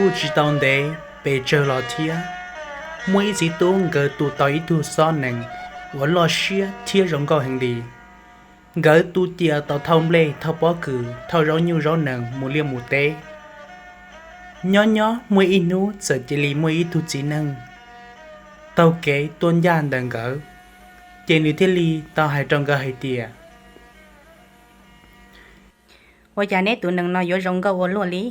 Kuj tsis tau ntev pes tsawg los thiab, muaj ib txiv tub nkawd tu tau ib tug xob nees uas loj siab thiab zoo nkauj heev li. Nkawd tu cia tau thauj nplej, thauj pob kws, thauj zaub nyuj zaub nees mus liaj mus teb. Nyob nyob muaj ib hnub txawm cia li muaj ib tug txiv neej taug kev tuaj ncaj ntawm nkawd, ces nws thiaj li tau hais rau nkawd hais tias, Ua cas neb tus nees no yuav zoo nkauj ua luaj li,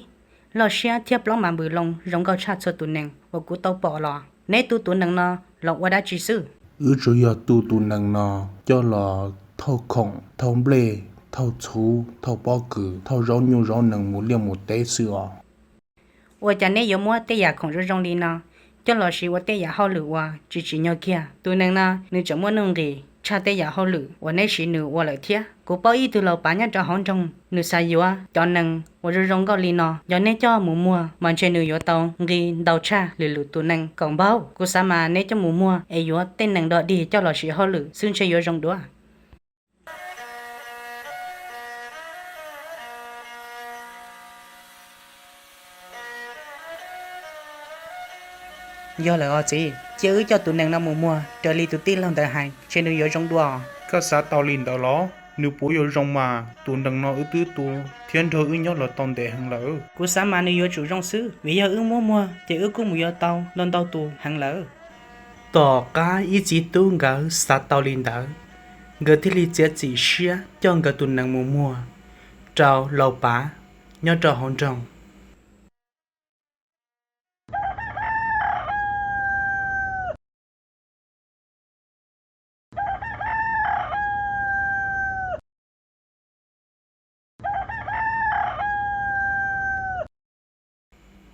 loj siab thiab plaub mas npws loo zoo nkauj tshaj txhua tus nees uas kuv tau pom los? Neb tu tus nees no los ua dab tsi xwb? Wb tsuas yog tu tus nees no coj los thauj khoom, thauj nplej, thauj txhuv, thauj pob kws, thauj zaub nyuj zaub nees mus liaj mus teb xwb os. Ua cas neb yuav muab tej yam khoom zoo zoo li no coj los siv ua tej yam hauj lwm uas tsis tsim nyog kiag? Tus nees no nws tseem muaj nuj nqis tshaj tej yam hauj lwm uas neb siv nws ua lawm thiab. Kuv paub ib tug laus pav nyob rau hauv nroog, nws xav yuav cov nees uas zoo zoo nkauj li no, yog neb coj mus muag mas ntshe nws yuav tau nqi ntau tshaj lwm lwm tus nees kaum npaug. Kuv xav mas neb coj mus muag es yuav tej nees dog dig coj los siv hauj lwm xwb ntshe yuav zoo dua. Yog lawm os txiv, cia wb coj tus nees no mus muag raws li tus tij laug ntawd hais, ntshe nws yuav zoo dua. Koj xav tau li ntawd los? Nws puas yuav zoo mas, tus nees no wb twb tu thiab nrog wb nyob los tau ntev heev lawm. Kuv xav mas nws yuav tsum zoo xwb, vim yog wb muab muag ces wb kuj mus yuav tau los ntau tus heev lawm. Tom qab ib txiv tub nkawd xav tau li ntawd, nkawd thiaj li txiav txim siab coj nkawd tus nees mus muag rau laus pav nyob rau hauv nroog.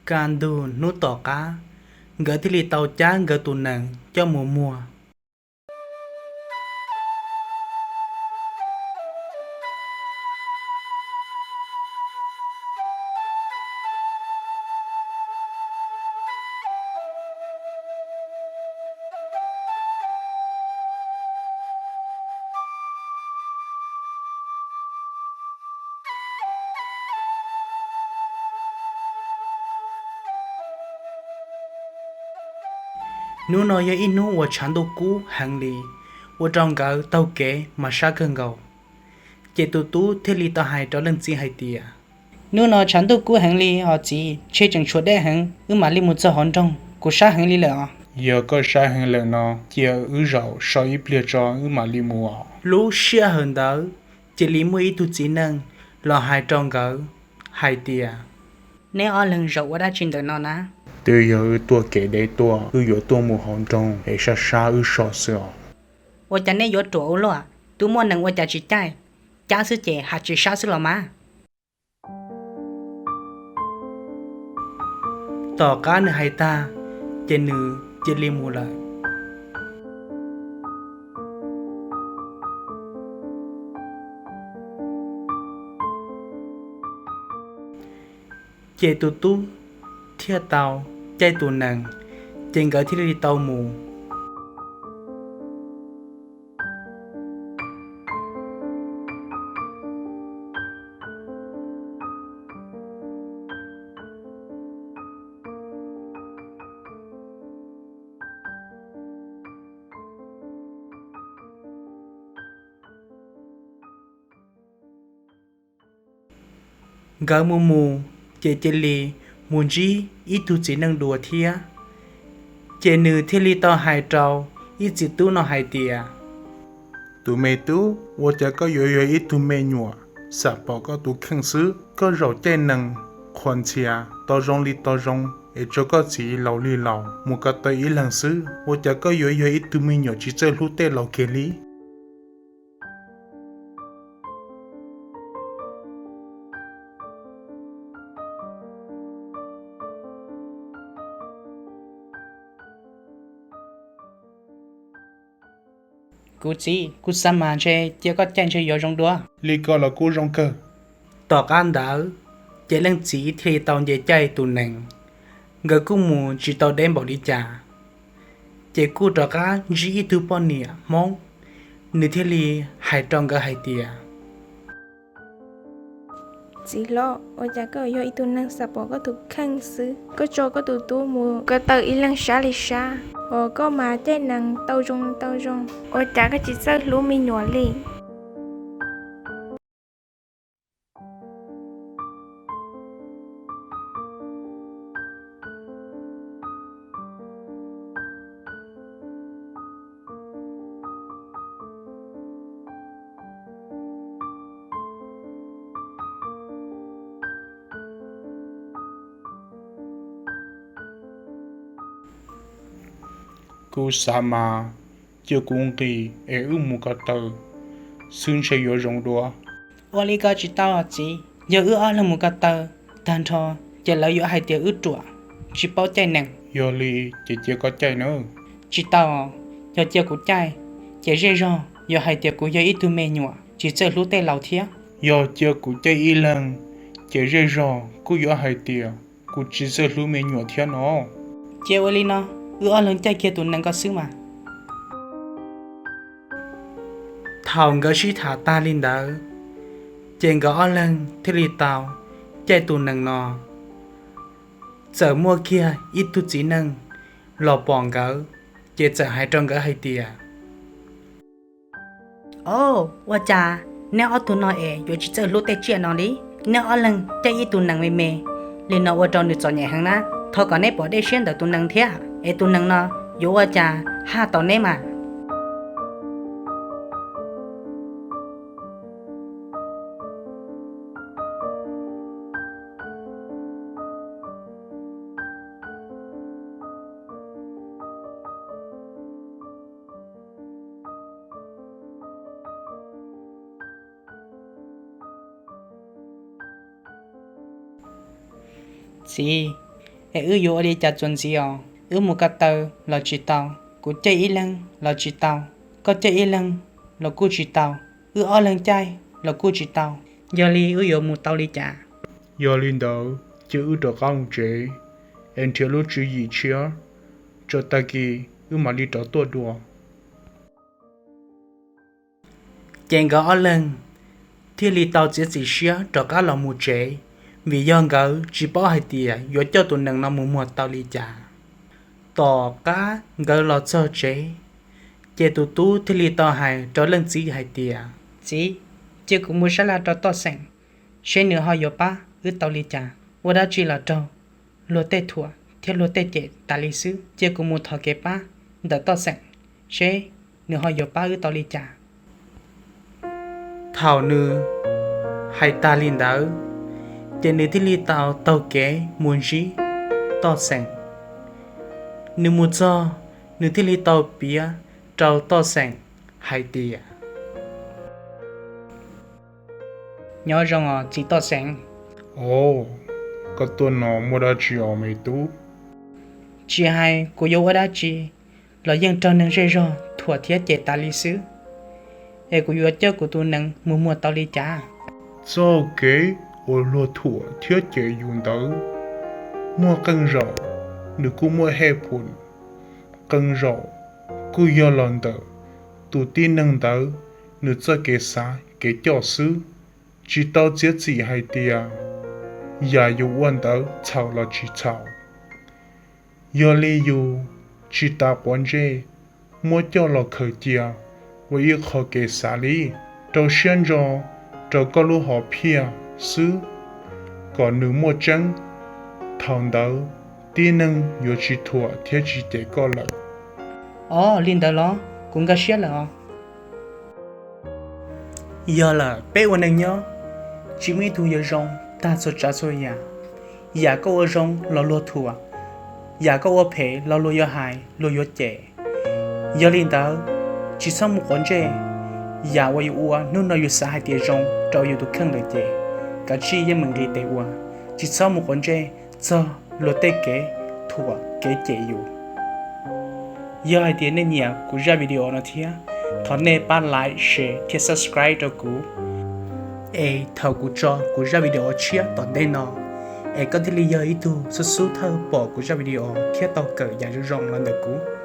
Kaj ntug hnub tom qab, nkawd thiaj li tau cab nkawd tus nees coj mus muag. Hnub no yog ib hnub uas tshav ntuj kub heev li, ua rau nkawd taug kev mas sab kawg nkaus. Ces tus tub thiaj li tau hais rau leej txiv hais tias, Hnub no tshav ntuj kub heev li os txiv, ntshe tseem tshuav deb heev, wb mam li mus txog hauv nroog, kuv sab heev li lawm os. Yog koj sab heev lawm no, cia wb zaum so ib pliag tso wb mam li mus os. Lub sij hawm ntawd cia li muaj ib tug txiv neej los hais rau nkawd hais tias, Neb ob leeg zaum ua dab tsi ntawm no na? Twb yog wb tuaj kev deb tuaj, wb yuav tuaj mus hauv nroog es sab sab wb so xwb os. Ua cas nej yuav ruam ua luaj, twb muaj nees ua cas tsis caij, cab xwb ces hais tsis sab xwb los mas. Tom qab nws hais tag, ces nws cia li mus lawm. Ces tus tub thiaj tau caij tus nees, ces nkawd thiaj li tau mus. Nkawd mus mus, ces cia li mus ntsib ib tug txiv neej dua thiab. Ces nws thiaj li tau hais rau ib txiv tub no hais tias, Tus me tub, ua cas koj yuav yog ib tug me nyuam xam pom koj tus kheej xwb? Koj zaum caij nees qhuas ntxhias tau zoo li tau zoo es tso koj txiv laus li laus mus ko taw ib leeg xwb, ua cas koj yuav yog ib tug me nyuam tsis txawj hlub tej laus kiag li? Kuv txiv, kuv xav mas ntshe cia koj caij ntshe yuav zoo dua li ko los kuj zoo kawg. Tom qab ntawd, ces leej txiv thiaj li tau nce caij tus nees, nkawd kuj mus tsis tau deb npaum li cas, ces kuj rov qab ntsib ib tug poj niam Hmoob, nws thiaj li hais rau nkawd hais tias, Txiv hlob, ua cas koj yog ib tug neeg xav pom koj tus kheej xwb? Koj tso koj tus tub mus ko taw ib leeg sab li sab, hos koj mas caij nees tau zoo tau zoo, ua cas koj tsis txawj hlub me nyuam li? Kuv xav mas cia kuv nqis es wb mus ko taw xwb ntshe yuav zoo dua. Ua li ko tsis tau txiv, yog wb ob leeg mus ko taw tag nrho, ces lawv yuav hais tias wb ruam, tsis paub caij nees. Yog li ces cia koj caij nawb. Tsis tau, yog cia kuv caij, ces zej zog yuav hais tias kuv yog ib tug me nyuam tsis txawj hlub tej laus thiab. Yog cia kuv caij ib leeg, ces zej zog kuj yuav hais tias kuv tsis txawj hlub me nyuam thiab no. Ces ua li no, wb ob leeg caij kiag tus nees ko xwb mas. Thaum nkawd sib tham tag li ntawd, ces nkawd ob leeg thiaj li tau caij tus nees no. Txawm muaj kiag ib tug txiv neej los pom nkawd, ces txawm hais rau nkawd hais tias, Au, ua cas neb ob tug no es yuav tsis txawj hlub tej tsiaj no li? Neb ob leeg caij ib tug nees me me li no ua rau nws txom nyem heev na. Thov kom neb pom dej siab ntawm tus nees thiab, es tus nees no yuav ua cas haj tau neb mas. Txiv, es wb yuav ua li cas txuas ntxiv os? Wb mus ko taw los tsis tau, kuv caij ib leeg los tsis tau, koj caij ib leeg los kuj tsis tau, wb ob leeg caij los kuj tsis tau, yog li wb yuav mus tau li cas? Yog li ntawd ces wb rov qab mus tsev es nrhiav lub tswv yim tshiab, tso tag kis wb mam li rov tuaj dua. Ces nkawd ob leeg thiaj li tau txiav txim siab rov qab los mus tsev, vim yog nkawd tsis paub hais tias yuav coj tus nees no mus muag tau li cas. Tom qab nkawd los txog tsev, ces tus tub thiaj li tau hais rau leej txiv hais tias, Txiv, cia kuv mus sab laj rau Toj Xeem, seb nws ho yuav pab wb tau li cas. Ua dab tsi los raug luag tej thuam thiab luag tej cem tas li xwb. Cia kuv mus thov kev pab ntawm Toj Xeem, seb nws ho yuav pab wb tau li cas. Thaum nws hais tag li ntawd, ces nws thiaj li tau taug kev mus ntsib Toj Xeem. Nws mus txog, nws thiaj li tau piav rau Toj Xeem hais tias, Nyob zoo os txiv Toj Xeem. Au, koj tuaj no muaj dab tsi os me tub? Tsis hais kuv yuav ua dab tsi los yeej raug neeg zej zog thuam thiab cem tas li xwb, es kuv yuav coj kuv tus nees mus muag tau li cas? Txoj kev uas luag thuam thiab cem yus ntawd, muaj qee zaum nws kuj muaj hej phum, qee zaum kuj yog los ntawm tus tib neeg ntawd nws txoj kev xav kev coj xwb. Tsis tau txiav txim hais tias yam yus ua ntawd txhaum los tsis txhaum. Yog li yus tsis tas quav ntsej muab coj los khaws cia ua ib qho kev xav li, rau siab ntso rau koj lub hom phiaj xwb, kom nws muaj tseeb. Thaum ntawd tib neeg yuav tsis thuam thiab tsis cem koj lawm. Os, li ntawd los kuv nkag siab lawm os. Yog lawm, peb ua neeg nyob tsis muaj ib tug yuav zoo tag txhua tsav txhua yam. Yam koj ua zoo los luag thuam, yam koj ua phem los luag yuav hais luag yuav cem. Yog li ntawd, tsis txhob mus quav ntsej. Yam uas yus ua hnub no yus xav hais tias zoo rau yus tus kheej lawm ces kav tsij yeej meem nqis tes ua, tsis txhob mus quav ntsej txog luag tej kev thuam kev cem yus. Yog hais tias nej nyiam kuv zaj video no thiab, Thov nej pab like, share thiab subscribe rau kuv, es thaum kuv tso kuv zaj video tshiab tom ntej no, es koj thiaj li yog ib tug xub xub thawj pom kuv zaj video thiab tau kawm yam zoo zoo los ntawm kuv.